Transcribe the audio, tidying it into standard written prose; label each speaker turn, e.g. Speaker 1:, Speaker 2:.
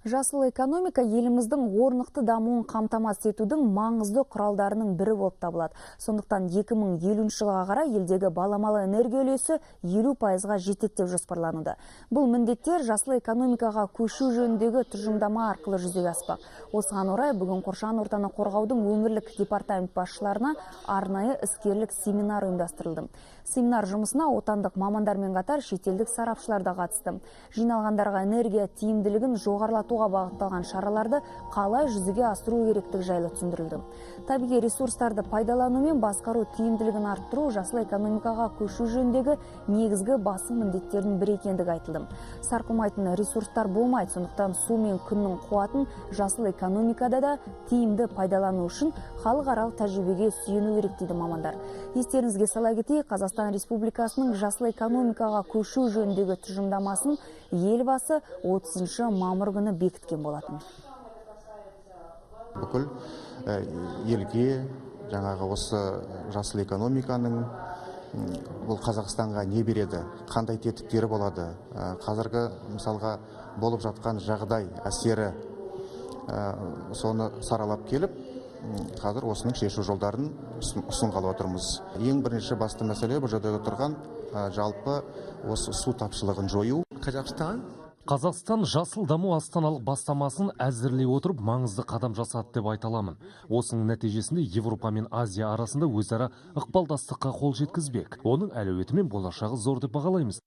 Speaker 1: Жасыл экономика еліміздің орнықты дамуын қамтамасыз етудің маңызды құралдарының бірі болып табылады. Сондықтан 2050 жылға қарай елдегі баламалы энергия үлесі 50%-ға жетеді деп жоспарлануда. Бұл міндеттер жасыл экономикаға көшу жөніндегі тұжырымдама арқылы жүзеге аспақ. Осыған орай бүгін қоршаған ортаны қорғаудың өңірлік департамент басшыларына арнайы іскерлік семинар ұйымдастырылды. Семинар жұмысына отандық мамандармен қатар шетелдік сарапшылар да қатысты. Жиналғандарға энергия тиімділігін жоғарылатуға бағытталған шараларды қалай жүзеге асыру керектігі жайлы түсіндірілді. Табиғи ресурстарды пайдалану мен басқару тиімділігін арттыру жасыл экономикаға көшу жөніндегі негізгі басым міндеттердің бірі екендігі айтылды. Сарқылмайтын ресурстар болмайды, сондықтан су мен күннің қуатын жасыл экономикада да тиімді пайдалану үшін халықаралық тәжірибеге сүйену керек дейді мамандар. Естеріңізге сала кетейік, Қазақстан Республикасының жасыл экономикаға көшу жөніндегі тұжырымдамасын елбасы 30 мамыр күні бекіткен болатын.
Speaker 2: Бүкіл елге жаңағы осы жасыл экономиканың бұл Қазақстанға не береді, қандай тетіктері болады, қазіргі мысалға болып жатқан жағдай әсері, соны саралап келіп, қазір осының шешу жолдарын ұсынғалы отырмыз. Ең бірінші басты мәселе бұл жерде отырған жалпы осы су тапшылығын жою.
Speaker 3: Қазақстан
Speaker 4: Қазақстан жасыл даму астаналық бастамасын әзірлей отырып маңызды қадам жасады деп айта аламын. Осының нәтижесінде Еуропа мен Азия арасында өзара ықпалдастыққа қол жеткізбек. Оның әлеуеті мен болашағы зор деп бағалаймыз.